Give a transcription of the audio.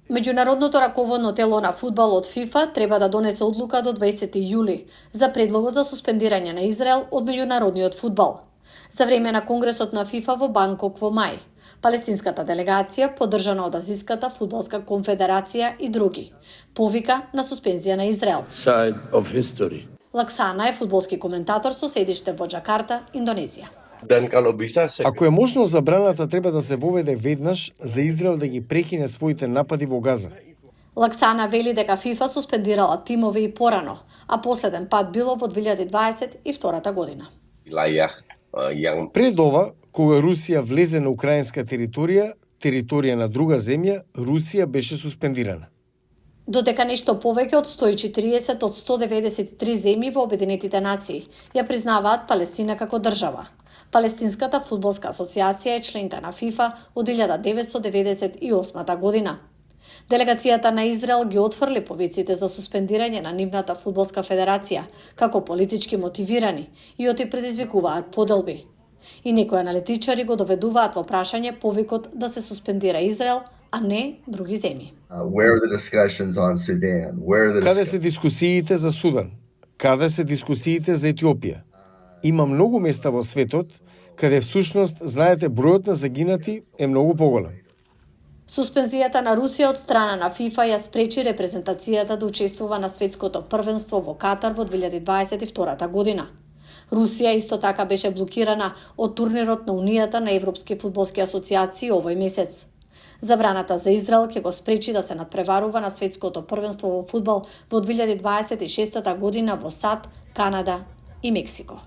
Меѓународното раководно тело на фудбалот ФИФА треба да донесе одлука до 20 јули за предлогот за суспендирање на Израел од меѓународниот фудбал. За време на Конгресот на ФИФА во Банкок во мај, палестинската делегација, поддржана од Азиската фудбалска конфедерација и други, повика на суспензија на Израел. Лаксана е фудбалски коментатор со седиште во Џакарта, Индонезија. Ако е можно, забраната треба да се воведе веднаш за Израел да ги прекине своите напади во Газа. Лаксана вели дека ФИФА суспендирала тимови и порано, а последен пат било во 2022 година. Пред ова, кога Русија влезе на украинска територија на друга земја, Русија беше суспендирана. Додека нешто повеќе од 140 од 193 земји во Обединетите нации ја признаваат Палестина како држава. Палестинската фудбалска асоциација е членка на ФИФА од 1998 година. Делегацијата на Израел ги отфрли повиците за суспендирање на нивната фудбалска федерација како политички мотивирани и оти предизвикуваат поделби. И некои аналитичари го доведуваат во прашање повикот да се суспендира Израел, а не други земји. Каде се дискусиите за Судан? Каде се дискусиите за Етиопија? Има многу места во светот каде всушност, знаете, бројот на загинати е многу поголем. Суспензијата на Русија од страна на ФИФА ја спречи репрезентацијата да учествува на светското првенство во Катар во 2022 година. Русија исто така беше блокирана од турнирот на Унијата на Европски фудбалски асоциации овој месец. Забраната за Израел ќе го спречи да се надпреварува на светското првенство во фудбал во 2026 година во САД, Канада и Мексико.